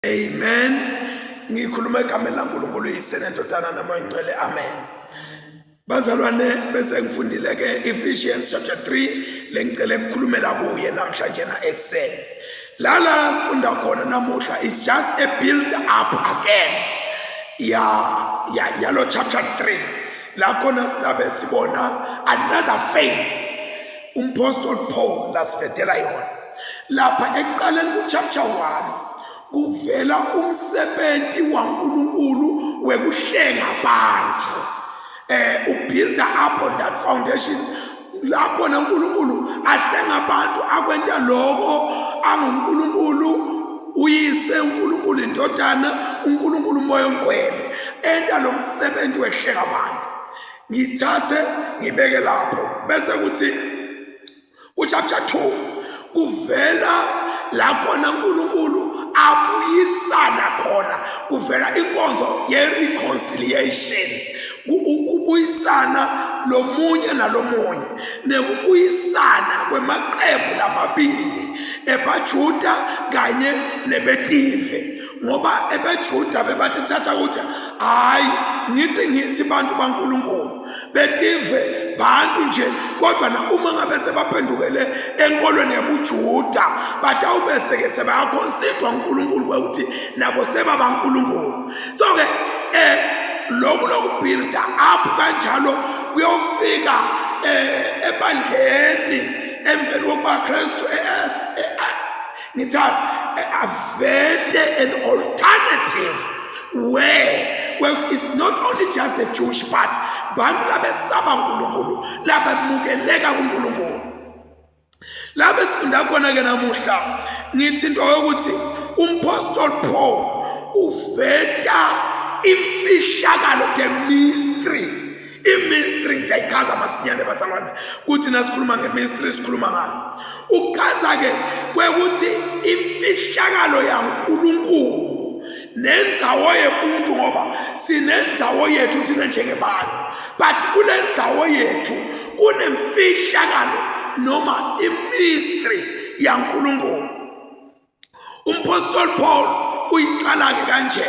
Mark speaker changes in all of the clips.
Speaker 1: Amen. Ngikhuluma egameni laNkulunkulu Uyise neNdodana noMoya Ongcwele. Amen. Bazalwane bese ngifundile ke Ephesians chapter 3 lengicela ukukhulumela kuye namhlanje na ekuseni. Lala sifunda khona namuhla it's just a build up again. Ya ya yalo chapter 3 la khona sizabe sibona another phase umpostoli Paul lasivedela yona lapha ekuqaleni kuchapter 1 kuvela umsebenzi waNkulunkulu wekuhlenga abantu eh ubuilda up on that foundation la khona uNkulunkulu ahlenga abantu akwenta lokho anguNkulunkulu uyise uNkulunkulu indodana uNkulunkulu umoya ongcwele enta lo msebenzi wekuhlenga abantu ngithathe ngibeke lapho bese kuthi kuchapter 2 kuvela la khona uNkulunkulu abuyisana khona kuvela inkonzo ye-reconciliation ukubuyisana lomunye nalomunye nekubuyisana kwemaqembu lamabili ebaJuda kanye nebetive ngoba ebeJuda bebathi thatha ukuthi hayi ngithi ngithi bantu baNkulunkulu betive bantu nje kodwa na uma ngabe sebaphendukele enkolweni yobuJuda batawubese ke sebayaconsiderwa uNkulunkulu ukuthi nabo sebabaNkulunkulu so ke eh lokhu lokubuilda up kanjalo kuyofika eh ebandleni emveni kokuba Kristu eh, eh, eh, ngithi avete an alternative where well it's not only just the Jewish part bantu labesaba uNkulunkulu labamukeleka kuNkulunkulu lapho esifunda khona ke namuhla ngithi into yokuthi umpostoli Paul uveta imfihlakalo the mystery imystery ngiyayichaza masinyane bazalwane kuthi nasikhuluma ngemystery sikhuluma ngayo uchaza-ke kwekuthi imfihlakalo yaNkulunkulu nendzawo yemuntu ngoba sinendzawo yethu thina njengebantu but kule ndzawo yethu kunemfihlakalo noma imystery yaNkulunkulu Umpostoli Paul uyiqala-ke kanje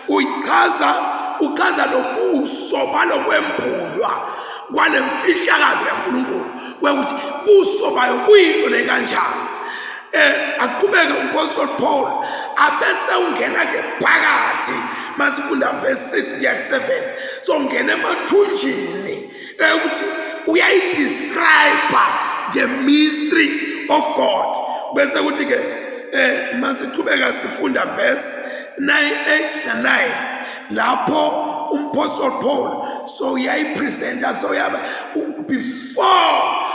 Speaker 1: uyichaza uchaza lobuso balokwembulwa kwale mfihlakalo yaNkulunkulu kwekuthi buso bayo buyinto le kanjani eh aqhubeke umpostoli Paul abese ungena ke phakathi masifunda verse 6 kuya 7 so ngena emathunjini ukuthi uyayidescribe the mystery of God bese kuthi ke eh masiqhubeka sifunda verse 9 8 na 9 lapho umpostoli Paul so uyayipresenta so yaba before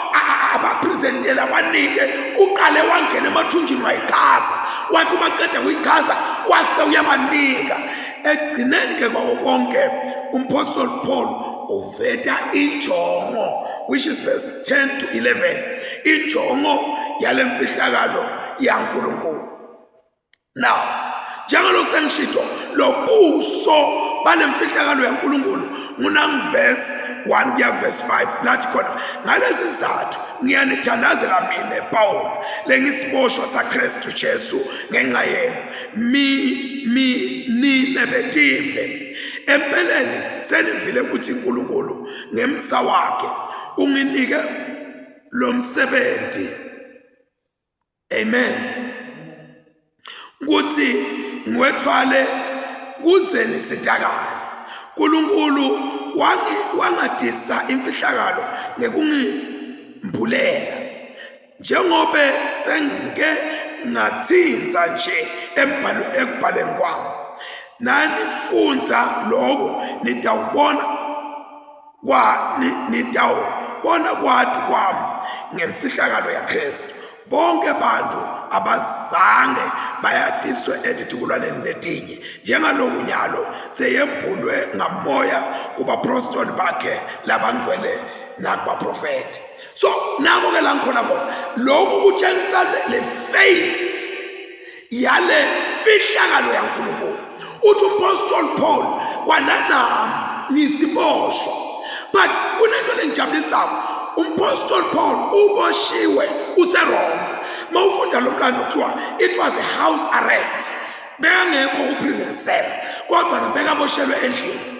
Speaker 1: abapresentela abanike uqale wangena emathunjini wayichaza wathi uma qeda kuyichaza wase uyabanika ekugcineni ke kwako konke umpostoli Paul uveta injongo which is verse 10 to 11 injongo yale mfihlakalo yaNkulunkulu now njengalokhu sengishito lobuso bale mfihlakalo yaNkulunkulu ngunangivesi 1 kuya kuvesi 5 lathi khona ngalesi sizathu ngiyanithandazela mina Paul lengisiboshwa saKristu Jesu ngenxa yenu mi mi nine betive empeleni senivile ukuthi uNkulunkulu ngemsa wakhe unginike lo msebenzi amen ukuthi ngiwethwale kuze nisitakale uNkulunkulu wangadisa imfihlakalo ngekungimbulela njengobe sengike ngathinta nje embhalo ekubhaleni kwami nanifunza lokho nitawubona kwa nitawubona kwati kwami ngemfihlakalo yaKristu bonke abantu abazange bayatiswe etitukulwaneni letinye njengaloku nyalo seyembulwe ngamoya kubaprostoli bakhe labangcwele nakubaprofethi so nako ke la ngikhona khona lokhu kutshengisa le face yale fihlakalo yaNkulunkulu uthi umpostoli Paul kwananami ngisiboshwa but kunento lengijabulisako umpostoli Paul uboshiwe useRoma mawufunda lo mlando kuthiwa it was a house arrest. Bekangekho ku-prison cell, kodwa bekaboshelwe endlini.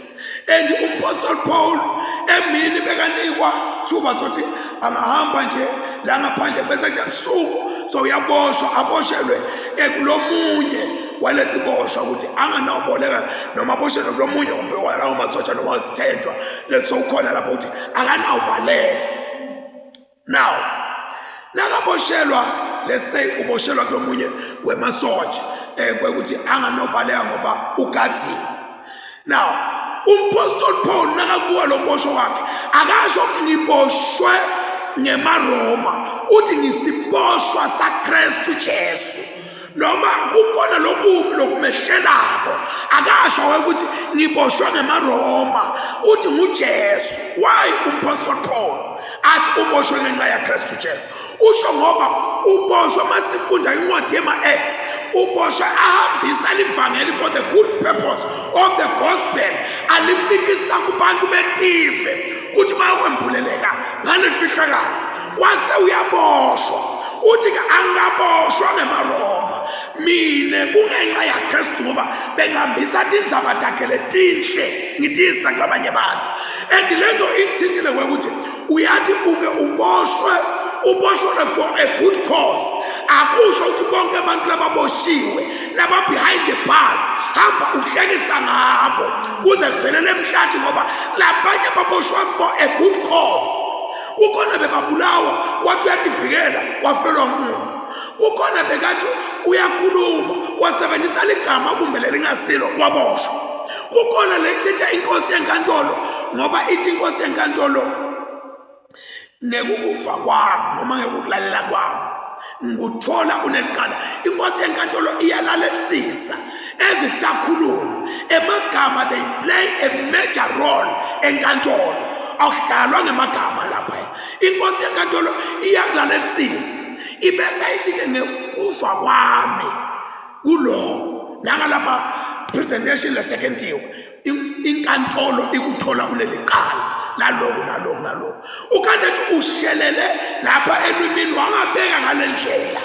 Speaker 1: And umpostoli Paul emini bekanikwa isithuba sokuthi angahamba nje la ngaphandle, bese kuthi ebusuku so uyaboshwa, aboshelwe ekulomunye waletiboshwa ukuthi anganawuboleka noma aboshelwe kulomunye kumbe walawo masotsha noma wasithenjwa lesowukhona lapho ukuthi akanawubaleka. Now nakaboshelwa, let's say uboshelwa kulomunye wemasotsha kwekuthi anganobaleka ngoba ugadziwe. Now umpostoli Paul nakakubuka lo boshwa wakhe akasho ukuthi ngiboshwe ngemaRoma, uthi ngisiboshwa saKristu Jesu. Noma kukhona lokubi lokumehlelako akasho ukuthi ngiboshwe ngemaRoma, uthi nguJesu. Why umpostoli Paul athi uboshwe ngenxa yaKristu Jesu? Usho ngoba uboshwe, masifunda incwadi yema-Acts, uboshwe ahambisa livangeli for the good purpose of the gospel, alimnikisa kubantu betive ukuthi bayokwembuleleka ngalefihlakalo, wase uyaboshwa. Uthi-ke angaboshwa ngemaRoma mine kungenxa yaKristu, ngoba bengihambisa tindzaba takhe letinhle ngitisa kulabanye abantu. And le nto ingithintile kwekuthi uyathi uke uboshwe, uboshwe for a good cause. Akusho ukuthi bonke abantu lababoshiwe laba behind the bars hamba uhlekisa ngabo kuze kuvelele emhlathi, ngoba labanye baboshwe for a good cause. Kukhona bebabulawa, wathi uyativikela, wafelwa umuntu. Kukhona bekathi uyakhuluma, wasebenzisa ligama kumbe lelingasilo, waboshwa. Kukhona leyithetha inkosi yenkantolo, ngoba ithi inkosi yenkantolo ngekukuva kwami noma ngekukulalela kwami ngikuthola uneqala. Inkosi yenkantolo iyalalelisisa ezikusakhulunywa. Emagama, they play a major role enkantolo, akuhlalwa ngemagama lapha. Inkosi yenkantolo iyakulalelisisa ibese ithi-ke ngekuva kwami kulo nangalapha presentation lesekentiwe, inkantolo ikuthola uneliqala naloku naloku naloku. Ukanti ethi ushelele lapha elwimini wangabeka ngale ndlela,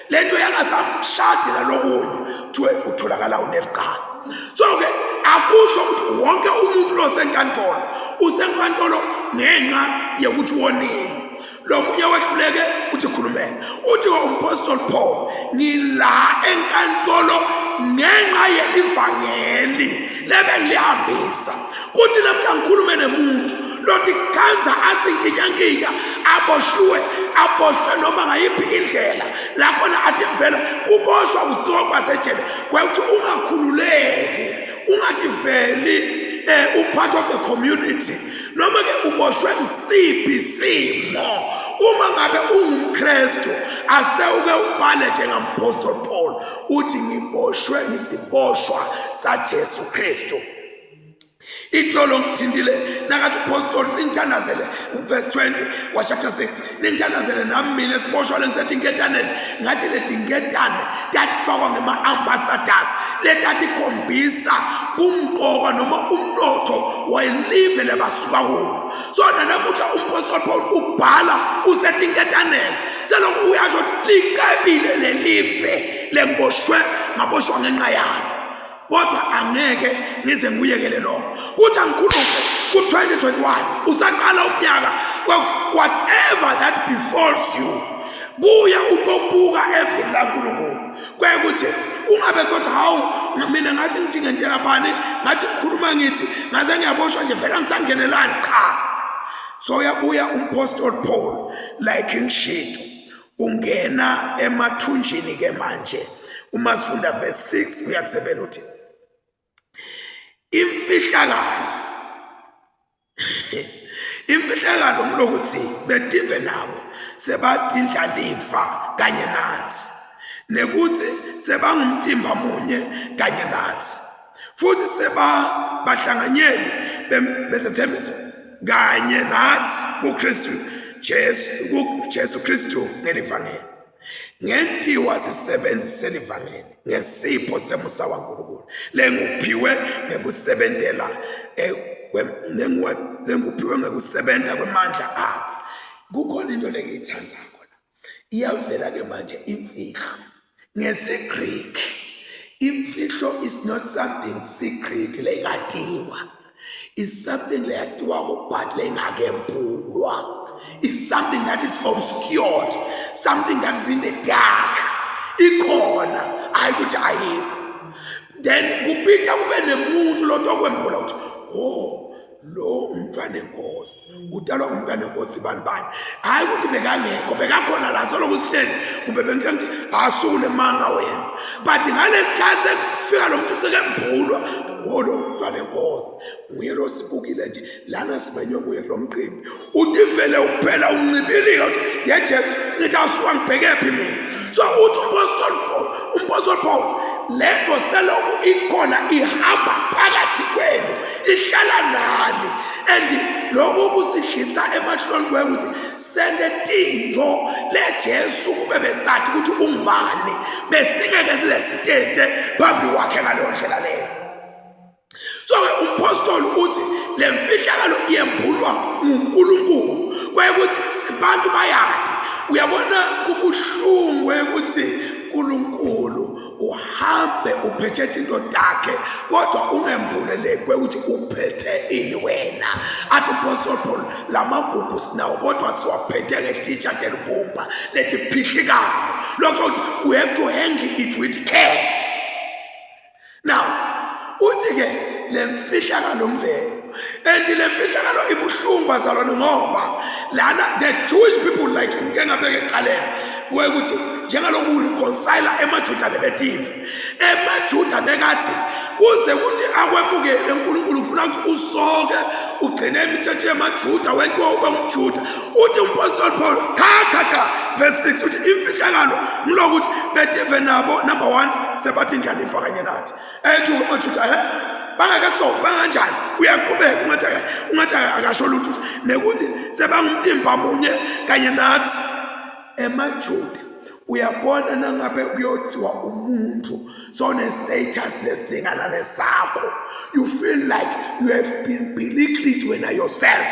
Speaker 1: lento yangasamshadi nalokunye, kuthiwe utholakala uneliqala. So-ke akusho ukuthi wonke umuntu losenkantolo usenkantolo ngenxa yokuthi wonile, lo munye wehluleke uthi khulumela. Uthi umpostoli Paul, ngila enkantolo ngenxa yelivangeli lebengilihambisa, kuthi namhla ngikhulume nemuntu lothi khanza asinkinyankinya, aboshiwe, aboshwe noma ngayiphi indlela la khona athi vele kuboshwa kusuka kwasejele kwekuthi ungakhululeki, ungathi veli upart of the community, noma ke uboshwe ngisiphi simo. Uma ngabe ungumKristu, asewuke ubale njengampostoli Paul uthi ngiboshwe, ngisiboshwa saJesu Kristu. Itolo ngithintile nakathi upostoli ningithandazele, verse 20 wa chapter 6, ningithandazele nami mina esiboshwa lengisethi inketaneni. Ngathi leti nketane tatifakwa ngema-ambassadors letatikhombisa bumqoka noma umnotho welive lebasuka kulo. So nanamuhla umpostoli Paul ubhala usetinketaneni, selokhu uyasho ukuthi licebile lelive lengiboshwe, ngaboshwa ngenxa yalo, kodwa angeke ngize ngikuyekele lokho. Kuthi angikhulume ku-2021 usaqala umnyaka, kwakuthi whatever that befalls you, buya utobuka evini laNkulunkulu. Kwekuthi ungabe sothi hawu, mina ngathi ngithi ngentela bani, ngathi ngikhuluma ngithi ngaze ngiyaboshwa nje, vele angisangenelani. Cha, so uyabuya umpostoli Paul like ngishito, ungena emathunjini ke manje. Uma sifunda verse 6 uyakusebela uthi imfihlakalo, imfihlakalo ngilokuthi betive nabo sebadindlalifa kanye nathi, nekuthi sebangumtimba munye kanye nathi, futhi seba bahlanganyeli bezethembiso kanye nathi kuKristu Jesu, kuJesu Kristu ngelivangeli. Ngentiwa sisebenzi selivangeli ngesipho semusa waNkulunkulu lenguphiwe ngekusebentela lenguphiwe ngekusebenta kwemandla akhe. Kukhona into lengiyithandzako la, iyavela ke manje imfihlo ngesiGreek. Imfihlo is not something secret lengatiwa. Is something leyatiwako but lengakembulwa. Is something that is obscured, something that is in the dark. Ikhona, hayi ukuthi ayikho. Then kupita kube nemuntu lotokwembula ukuthi oh lo umntwana enkosi udalwa umntwana enkosi bani bani hayi ukuthi bekangekho bekakhona la soloku sihleli kumbe bengitshela ukuthi asuku lemanga wena but ngalesikhathi sekufika lo muntu sekembulwa wo lo mntwana enkosi nguye lo sibukile nje lana simenywe nguye kulo mqimbi uthi vele uphela uncibilika uthi ye Jesu ngithi asuka ngibhekephi mina so uthi umpostoli Paul umpostoli Paul lento selokhu ikhona ihamba phakathi kwenu ihlala nani and lokhu kusidlisa emahloni kwekuthi sente tintfo leJesu kube besathi ukuthi ungubani besingeke size sitente phambi kwakhe ngaleyo ndlela leyo. So-ke umphostoli uthi le mfihlakalo yembulwa nguNkulunkulu kwekuthi abantu bayati uyabona kubuhlungu ukuthi uNkulunkulu uhambe uphethe into takhe kodwa ungembulelekwe ukuthi uphethe ini wena athi umpostoli Paul lamagugu sinawo kodwa siwaphethe ngetitsha telibumba letiphihlikako lokho ukuthi we have to handle it with care. Now uthi ke le mfihlakalo ngileyo and le mfihlakalo ibuhlungu bazalwane ngoba lana the Jewish people like ngike ngabeka ekuqaleni ukuthi njengaloku ureconcile emaJuda nebetive emaJuda bekathi kuze kuthi akwemukele uNkulunkulu ufuna ukuthi usoke ugcine imithetho yamaJuda wentiwa ube umJuda. Uthi umpostoli Paul cha cha cha verse 6 uthi imfihlakalo ngilokuthi betive nabo number 1 sebathi indlalifa kanye nathi. Ethi amaJuda he bangeke so banganjani uyaqhubeka ungathi ungathi akasho lutho nekuthi sebangumtimba munye kanye nathi emaJuda. Uyabona nangabe kuyothiwa umuntu sone-status lesilingana nesakho, you feel like you have been belittled wena yourself.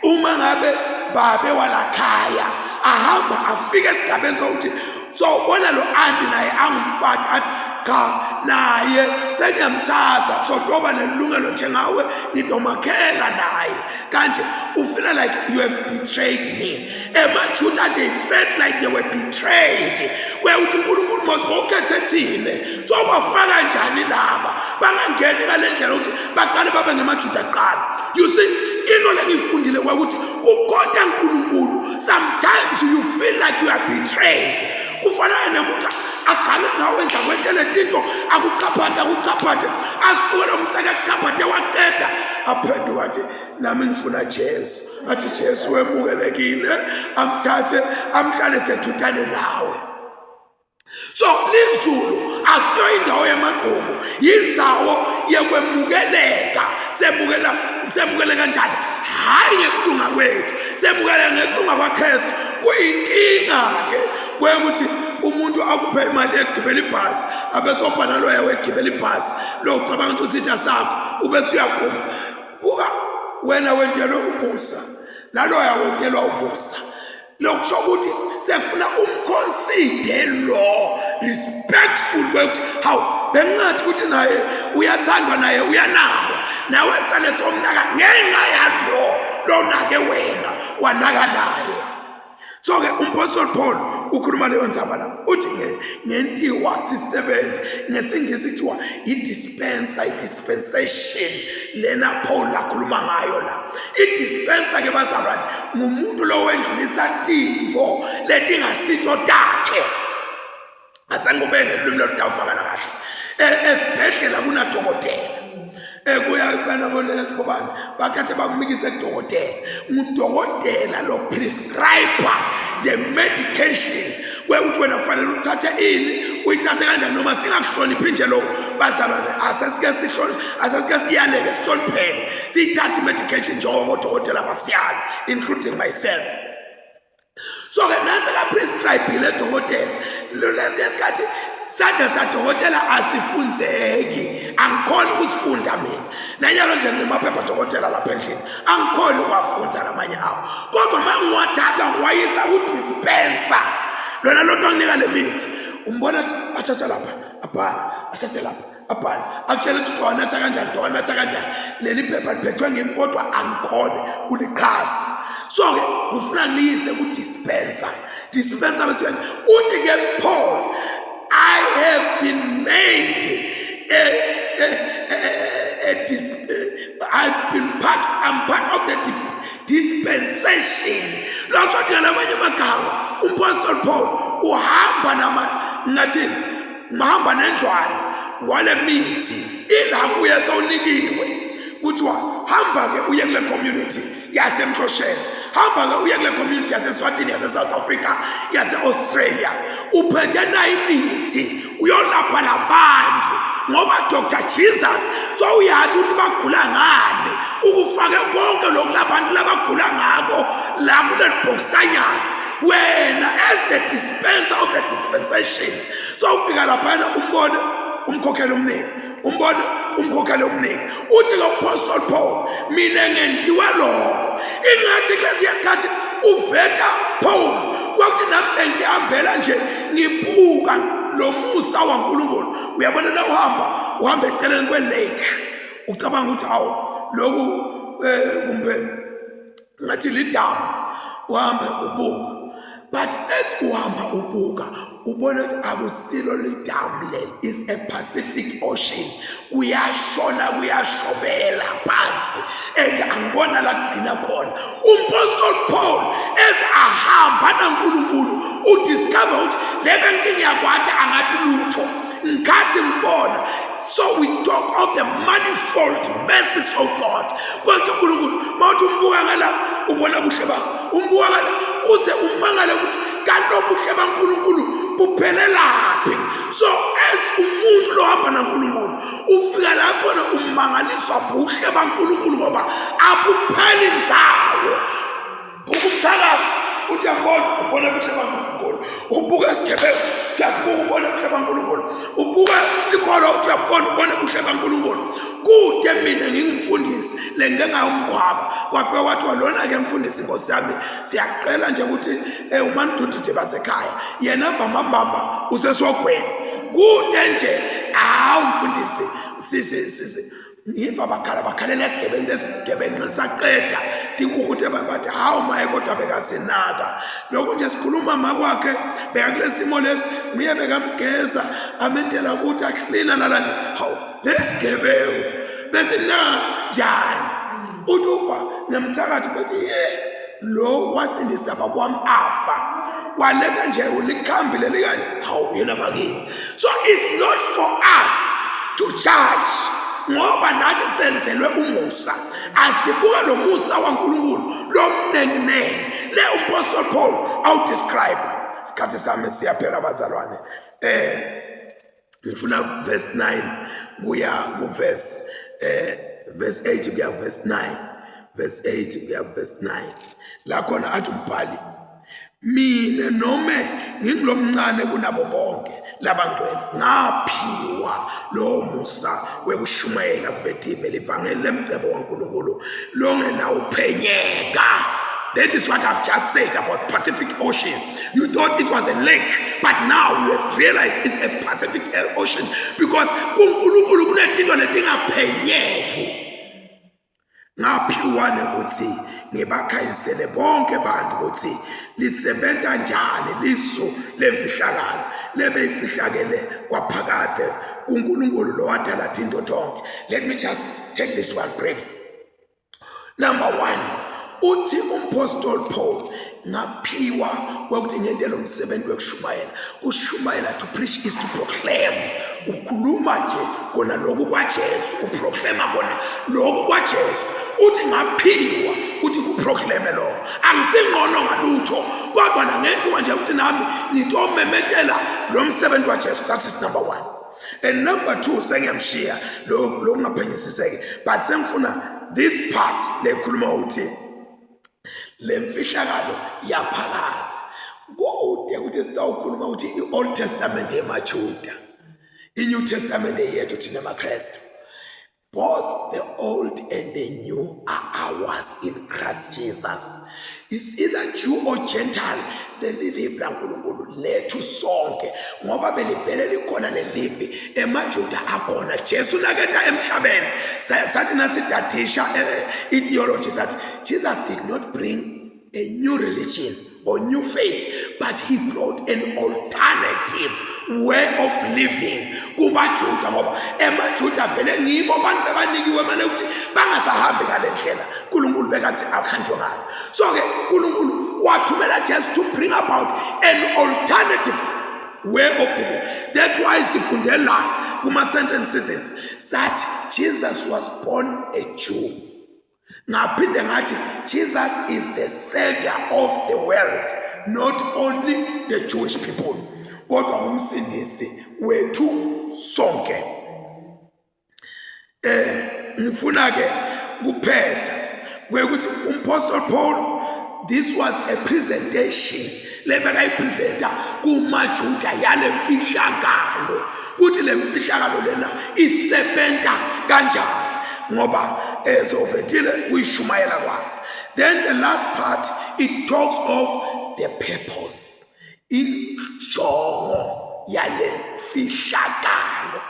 Speaker 1: Uma ngabe babe walakhaya ahamba afike esigabeni sokuthi so ubona lo anti naye angumfati athi cha naye sengiyamthatha so toba nelungelo njengawe ngitomakhela naye kanje ufeel like you have betrayed me. Emajuda they felt like they were betrayed. Kwekuthi uNkulunkulu mos bokhethe thina. So bafaka njani laba? Bangangeni ngale ndlela ukuthi baqale babe ngemajuda kuqala. You see, into lengiyifundile kwakuthi kukhonta uNkulunkulu sometimes you feel like you are betrayed. Kufanele nemuntu agame ngawe nje akwentele tinto akuqaphathe akuqaphathe asuke lo mtseke akuqaphathe waqeda aphenduka athi nami ngifuna Jesu. Athi Jesu wemukelekile amthathe amhlalise ethutane nawe. So lizulu akusiyo indawo yamagqubu, yindzawo yekwemukeleka. Semukela semukele kanjani? Hayi ngekulunga kwethu, semukele ngekulunga kwaKristu. Kuyinkinga ke kwekuthi umuntu akuphe imali yekugibela ibhasi abese opha naloya wegibela ibhasi lo ucabanga ukuthi usitha sakho ubese uyagquma. Buka wena wentelwe umusa naloya wentelwa umusa. Lokusho ukuthi sekufuna umkhonside lo respectful kwekuthi hawu bengingathi ukuthi naye uyathandwa naye uyanakwa nawe sale somnaka ngenxa yalo lonake wena wanaka naye. So ke umpostoli Paul ukhuluma leyo ndzaba la uthi ngentiwa sisebenzi ngesingisi kuthiwa i-dispenser i-dispensation lena Paul lakhuluma ngayo la. I-dispenser ke bazalwane ngumuntu lo wendlulisa tintfo letingasito takhe. Asengikubeke ngelulwimi lolutawufakala kahle. Esibhedlela kunadokotela ekuya kubana bonesi bobani bathathe bakumikise kudokotela ngudokotela lo prescriber the medication kwekuthi wena kufanele uthathe ini uyithathe kanjani noma singakuhloniphi nje lokho bazalwane asesike sihloni asesike siyaleke sihlonipheke siyithathe i-medication njengoba odokotela basiyala including myself. So ke nansi ka-prescribe-ile dokotela lesiya sikhathi sandla sadokotela asifunzeki angikhoni ukusifunda mina nanyalo nje nginemaphepha dokotela lapha endlini angikhoni ukuwafunda lamanye awo kodwa uma ngiwathatha ngiwayisa ku-dispenser lona lonto anginika le mithi umbona athi athatha lapha abhala. Athathe lapha abhale, akutshela ukuthi utowanatha kanjani, utowanatha kanjani. Leli phepha liphethwe ngimi kodwa angikhone kulichaza. So-ke kufuna ngiliyise ku-dispenser. Dispenser bese uthi ke Paul, I have been made a, a, a, I've been part, I'm part of the dispensation. Lokho ukuthi ngalamanye amagama umpostoli Paul uhamba nama ngathini, mahamba nendlwana wale mithi ila kuye sewunikiwe, kuthiwa hamba ke uye kule community yaseMhlosheni, hamba ke uye kule community yaseSwatini, yase-South Africa, yase-Australia, uphethe nayo imithi uyolapha labantu ngoba Dr Jesus so uyathi ukuthi bagula ngani, ukufake konke lokhu labantu labagula ngako la kuleli bhokisanyana. Wena as the dispenser of the dispensation, so ufika laphana umbone umkhokhelo omningi, umbone umkhokhelo omningi. Uthi lo Apostle Paul, mina ngentiwe lokho. Ingathi kulesiya sikhathi uveta Paul kwakuthi nami bengihambela nje ngibuka lo musa waNkulunkulu. Uyabona na uhamba uhamba eceleni kwe-lake, ucabanga ukuthi hawu lokhu kumbe ngathi lidamu, uhambe ubuka, but as uhamba ubuka ubona ukuthi akusilo lidamu leli, is a Pacific Ocean. Kuyashona, kuyashobela phansi and angibona la kugcina khona. Umpostoli Paul as ahamba naNkulunkulu udiscover ukuthi le bengithi ngiyakwati angathi lutho ngikhathi ngibona. So we talk of the manifold mercies of God. Konke uNkulunkulu mawuthi umbuka ngala ubona buhle bakho, umbuka ngala uze umangale ukuthi kanti lobuhle baNkulunkulu buphelelaphi. So as umuntu lohamba naNkulunkulu ufika la khona umangaliswa buhle baNkulunkulu ngoba abupheli ndzawo. Buka umthakathi uthi uyambona, ubona buhle baNkulunkulu. Ubuka isigebengu uyasibuka, ubona buhle baNkulunkulu. Ubuka ikholwa uthi uyabona, ubona buhle baNkulunkulu. Kude mina ngingumfundisi le ngike ngayomgwaba, kwafika kwathiwa lona-ke mfundisi nkosi yami siyacela nje ukuthi umandudude basekhaya yena mbambambamba usesogweni kude nje. Hawu mfundisi, sisi ngiva bakhala bakhalela esigebengu lesigebengu saqeda tinkukhu bathi hawu maye, kodwa bekasinaka lokhu nje sikhuluma makwakhe bekakulesimo lesi, nguye bekamgeza amendela ukuthi aklina nalanje. Hawu lesigebengu besinaka njani? Uthi uva nemthakathi futhi ye lo wasindisa bakwami afa waletha nje ulikhambi leli kanye. Hawu yena bakithi. So it's not for us to judge ngoba nathi senzelwe umusa. Asibuke lo musa waNkulunkulu lomnenginengi le umpostoli Paul awudescribe. Isikhathi sami siyaphela bazalwane. Ngifuna verse 9 kuya ku verse verse 8 kuya verse 9, verse 8 kuya verse 9, la khona athi umbhali, mina nome ngingilomncane kunabo bonke labangcwele ngaphiwa lowo musa wekushumayela kubetive livangeli lemcebo waNkulunkulu longenawuphenyeka. That is what I've just said about Pacific Ocean. You thought it was a lake, but now you have realized it's a Pacific Ocean because kuNkulunkulu kunetinto letingaphenyeki. Ngaphiwa ukuthi ngibakhanyisele bonke bantu ukuthi lisebenta njani lisu lemfihlakalo lebeyifihlakele kwaphakade kuNkulunkulu lo wadala tinto tonke. Let me just take this one brief. Number 1, uthi umpostoli Paul ngaphiwa kwakuthi ngente lo msebenzi wekushumayela. Kushumayela, to preach is to proclaim. Ukhuluma nje kona lokhu kwaJesu, uproclaima kona lokhu kwaJesu. Uthi ngaphiwa ukuthi kuproclaime lokho, angisingcono ngalutho kodwa nangentiwa nje ukuthi nami ngitomemetela lo msebenzi waJesu. That is number 1. And number 2, sengiyamshiya lo lokungaphenyisiseki, but sengifuna this part lekhuluma uthi le mfihlakalo yaphakathi kude ukuthi sitawukhuluma ukuthi i-Old Testament yemaJuda, i-New Testament yethu thina maKristu. Both the old and the new are ours in Christ Jesus. It's either Jew or Gentile, leli live laNkulunkulu lethu sonke ngoba belivele likhona lelivi emaJuda akhona. Jesu naketa emhlabeni sathi nathi dadisha eh, ideology sathi Jesus did not bring a new religion or new faith but he brought an alternative way of living kumajuda ngoba emajuda vele ngibo abantu bebanikiwe mane ukuthi bangasahambi ngale ndlela uNkulunkulu bekathi akuhanjwe ngayo. So ke uNkulunkulu wathumela Jesu to bring about an alternative way of living. That's why sifunde la kuma-Saints and Seasons sathi Jesus was born a Jew. Ngaphinde ngathi Jesus is the savior of the world, not only the Jewish people, kodwa ngumsindisi wethu sonke. Ngifuna ke kuphetha kwekuthi umpostoli Paul, this was a presentation lebekayipresenta kumaJuda yale mfihlakalo, kuthi le mfihlakalo lena isebenta kanjani ngoba ezovetile kuyishumayela kwakhe. Then the last part, it talks of the purpose, injongo yale mfihlakalo.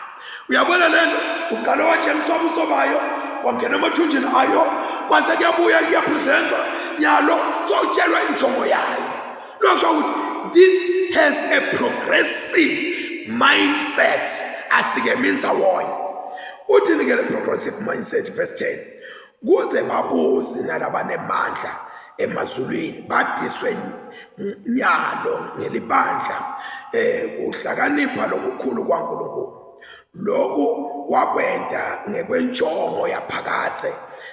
Speaker 1: Uyabona lento uqale watshengiswa ubuso bayo, wangena emathunjini ayo, kwase kuyabuya kuyapresentwa nyalo sowutshelwa injongo yayo. Lokho ukuthi this has a progressive mindset, asike minza wonye uthini ke le progressive mindset? Verse 10, kuze babusi nalabanemandla emazulwini badiswe nyalo ngelibandla uhlakanipha lokukhulu kwaNkulunkulu. Lokhu wakwenta ngekwenjongo yaphakadze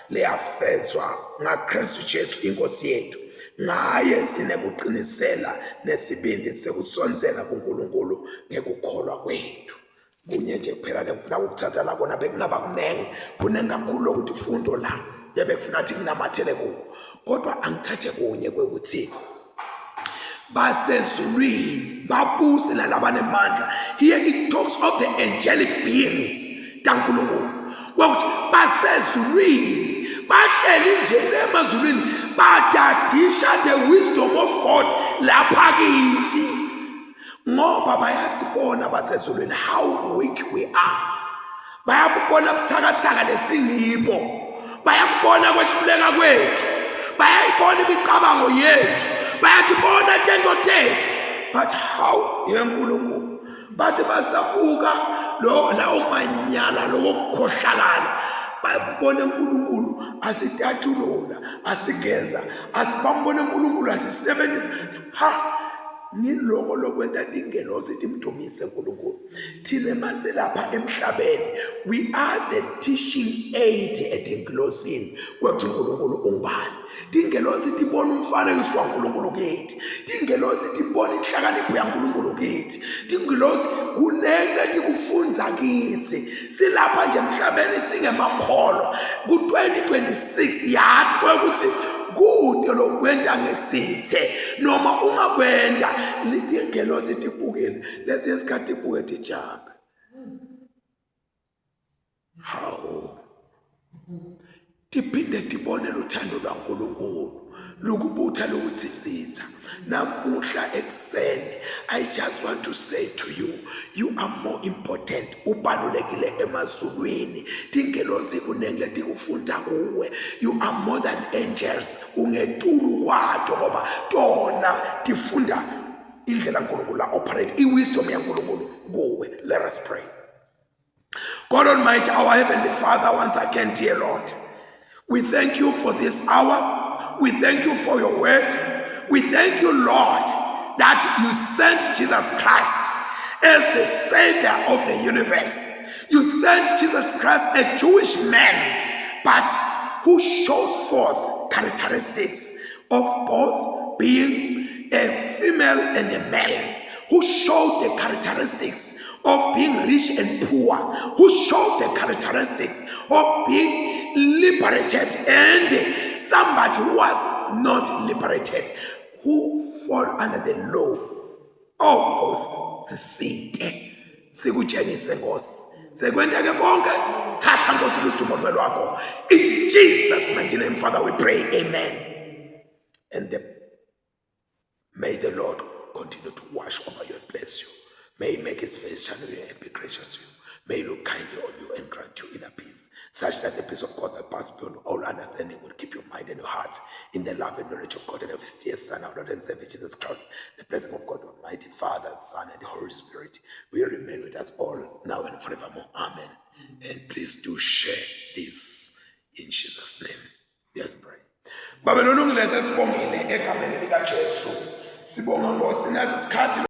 Speaker 1: leyafezwa ngaKristu Jesu inkosi yethu. Ngaye sinekuqinisela nesibindi sekusondzela kuNkulunkulu ngekukholwa kwethu. Kunye nje kuphela lekufuna ukuthatha la kona, bekungaba kunenge kuningi kakhulu ukuthi fundo la bebekufuna ukuthi nginamathele kuko, kodwa angithathe kunye kwekuthi basezulwini babuse nalabanemandla. Here it talks of the angelic beings taNkulunkulu, kwakuthi basezulwini bahleli nje emazulwini badadisha the wisdom of God lapha kithi, ngoba bayasibona basezulwini how weak we are, bayakubona buthakathaka lesingibo, bayakubona kwehluleka kwethu, bayayibona imicabango yethu, bayatibona tento tethu. But how yeNkulunkulu bathi basabuka lo lawo manyala lokukhohlakala, babone uNkulunkulu asitatulula, asigeza, asibambone uNkulunkulu asisebenzisa. Ha, ngiloko lokwenta tingelosi timdumise uNkulunkulu. Thina masilapha emhlabeni, we are the teaching aid etingilosini kwekuthi uNkulunkulu ungubani. Tingelosi tibona umfanekiso waNkulunkulu kithi, tingelosi tibona inhlakanipho yaNkulunkulu kithi, tingelosi kunene tikufundza kithi. Silapha nje emhlabeni singemakholwa ku-2026, yathi kwekuthi kude lokwenta ngesithe noma ungakwenta, tingelosi tibukile lesinye isikhathi tibuke tijabe. Hawu, tiphinde tibone luthando lwaNkulunkulu lukubutha lokutsitsitsa. Namuhla ekuseni, I just want to say to you, you are more important, ubalulekile emazulwini. Tingelosi kuningi letikufunda kuwe. You are more than angels, ungetulu kwato ngoba tona tifunda indlela uNkulunkulu la operate, iwisdom yaNkulunkulu kuwe. Let us pray. God Almighty, our Heavenly Father, once again, dear Lord, we thank you for this hour. We thank you for your word. We thank you, Lord, that you sent Jesus Christ as the Savior of the universe. You sent Jesus Christ, a Jewish man, but who showed forth characteristics of both being a female and a male, who showed the characteristics of being rich and poor, who showed the characteristics of being liberated and somebody who was not liberated, who fall under the law. Oh Nkosi, sisite sikutshengise Nkosi, sekwenteke konke, thatha Nkosi ludumo. futhi umoya wakho. In Jesus mighty name, Father, we pray. Amen. And may the Lord continue to wash over you and bless you. May he make his face shine on you and be gracious to you. May he look kindly on you and grant you inner peace, such that the peace of God that passes beyond all understanding will keep your mind and your heart in the love and knowledge of God and of his dear Son, our Lord and Savior Jesus Christ. The blessing of God, Almighty Father, Son, and Holy Spirit will remain with us all now and forevermore. Amen. And please do share this in Jesus' name. Yes, pray. Babe lolungile, sesibongile egameni likaJesu. Sibonga Nkosi nazi isikhathi.